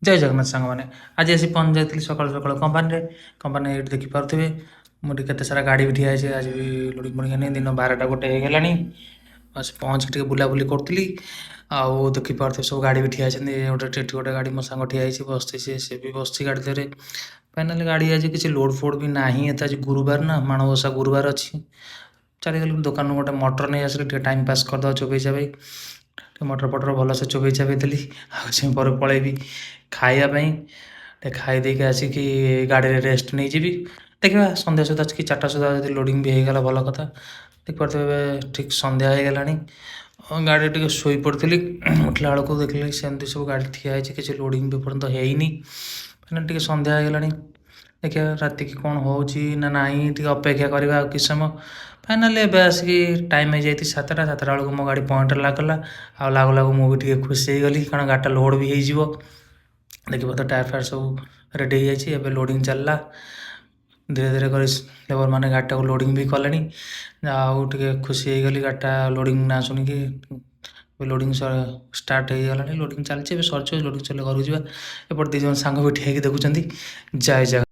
ଜୟ ଜଗନ୍ନାଥ ସାଙ୍ଗମାନେ। ଆଜି ଆସି ପହଞ୍ଚି ଯାଇଥିଲି ସକାଳୁ ସକାଳୁ କମ୍ପାନୀରେ। କମ୍ପାନୀ ଏଇଠି ଦେଖିପାରୁଥିବେ, ମୁଁ ଏଠି କେତେ ସାରା ଗାଡ଼ି ବି ଠିଆ ହେଇଛି। ଆଜି ବି ଲୋଡ଼ିଂ ଫୋଡ଼ିଂ ହେଇନି। ଦିନ 12ଟା 1 ହେଇଗଲାଣି। ଆସି ପହଞ୍ଚିକି ଟିକେ ବୁଲାବୁଲି କରୁଥିଲି। ଆଉ ଦେଖିପାରୁଥିବେ, ସବୁ ଗାଡ଼ି ବି ଠିଆ ହେଇଛନ୍ତି। ଗୋଟେ ଏଠି ଗୋଟେ ଗାଡ଼ି, ମୋ ସାଙ୍ଗ ଠିଆ ହେଇଛି, ବସିଛି ସିଏ। ସେ ବି ବସିଛି ଗାଡ଼ି ଦେହରେ। ଫାଇନାଲି ଗାଡ଼ି ଆଜି କିଛି ଲୋଡ଼ ଫୋଡ଼ ବି ନାହିଁ ଏତେ। ଆଜି ଗୁରୁବାର ନା, ମାଣବସା ଗୁରୁବାର ଅଛି। ଚାଲିଗଲି ଦୋକାନରୁ ଗୋଟେ ମଟର ନେଇ ଆସିଲି, ଟିକେ ଟାଇମ୍ ପାସ୍ କରିଦେବା ଚୋବେଇ ଚାବେଇ। ଟିକେ ମଟର ଫଟର ଭଲସେ ଚୋବେଇ ଚାବେଇ ଦେଲି। ଆଉ ସେ ପରେ ପଳେଇବି ଖାଇବା ପାଇଁ। ଟିକେ ଖାଇ ଦେଇକି ଆସିକି ଗାଡ଼ିରେ ରେଷ୍ଟ ନେଇଯିବି। ଦେଖିବା, ସନ୍ଧ୍ୟା ସୁଦ୍ଧା କି 4ଟା ସୁଦ୍ଧା ଯଦି ଲୋଡ଼ିଂ ବି ହେଇଗଲା, ଭଲ କଥା। ଦେଖିପାରୁଥିବେ, ଏବେ ଠିକ୍ ସନ୍ଧ୍ୟା ହେଇଗଲାଣି। ଗାଡ଼ିରେ ଟିକେ ଶୋଇପଡ଼ିଥିଲି। ଉଠିଲା ବେଳକୁ ଦେଖିଲି ସେମିତି ସବୁ ଗାଡ଼ି ଠିଆ ହେଇଛି, କିଛି ଲୋଡ଼ିଂ ବି ଏପର୍ଯ୍ୟନ୍ତ ହେଇନି। ମାନେ ଟିକେ ସନ୍ଧ୍ୟା ହେଇଗଲାଣି। ଦେଖିବା ରାତିକି କ'ଣ ହେଉଛି ନା ନାହିଁ, ଟିକେ ଅପେକ୍ଷା କରିବା ଆଉ କିଛି ସମୟ। ଫାଇନାଲି ଏବେ ଆସିକି ଟାଇମ୍ ହେଇଯାଇଛି 7ଟା। 7ଟା ବେଳକୁ ମୋ ଗାଡ଼ି ପଏଣ୍ଟରେ ଲାଗିଲା। ଆଉ ଲାଗୁ ଲାଗୁ ମୁଁ ବି ଟିକେ ଖୁସି ହେଇଗଲି, କାରଣ ଗାଡ଼ିଟା ଲୋଡ଼ ବି ହେଇଯିବ। ଦେଖିବ ତ, ଟାୟାର ଫାୟାର ସବୁ ରେଡ଼ି ହେଇଯାଇଛି। ଏବେ ଲୋଡ଼ିଂ ଚାଲିଲା। ଧୀରେ ଧୀରେ କରି ଲେବର ମାନେ ଗାଡ଼ିଟାକୁ ଲୋଡ଼ିଂ ବି କଲେଣି। ଆଉ ଟିକେ ଖୁସି ହେଇଗଲି ଗାଡ଼ିଟା ଲୋଡ଼ିଂ ନାଁ ଶୁଣିକି। ଲୋଡ଼ିଂ ଷ୍ଟାର୍ଟ ହେଇଗଲାଣି, ଲୋଡ଼ିଂ ଚାଲିଛି। ଏବେ ସରିଯିବ। ଲୋଡ଼ିଂ ସରିଲେ ଘରକୁ ଯିବା। ଏପଟେ 2 ଜଣ ସାଙ୍ଗ ବି ଠିଆ ହେଇକି ଦେଖୁଛନ୍ତି। ଜୟ ଜଗନ୍ନାଥ।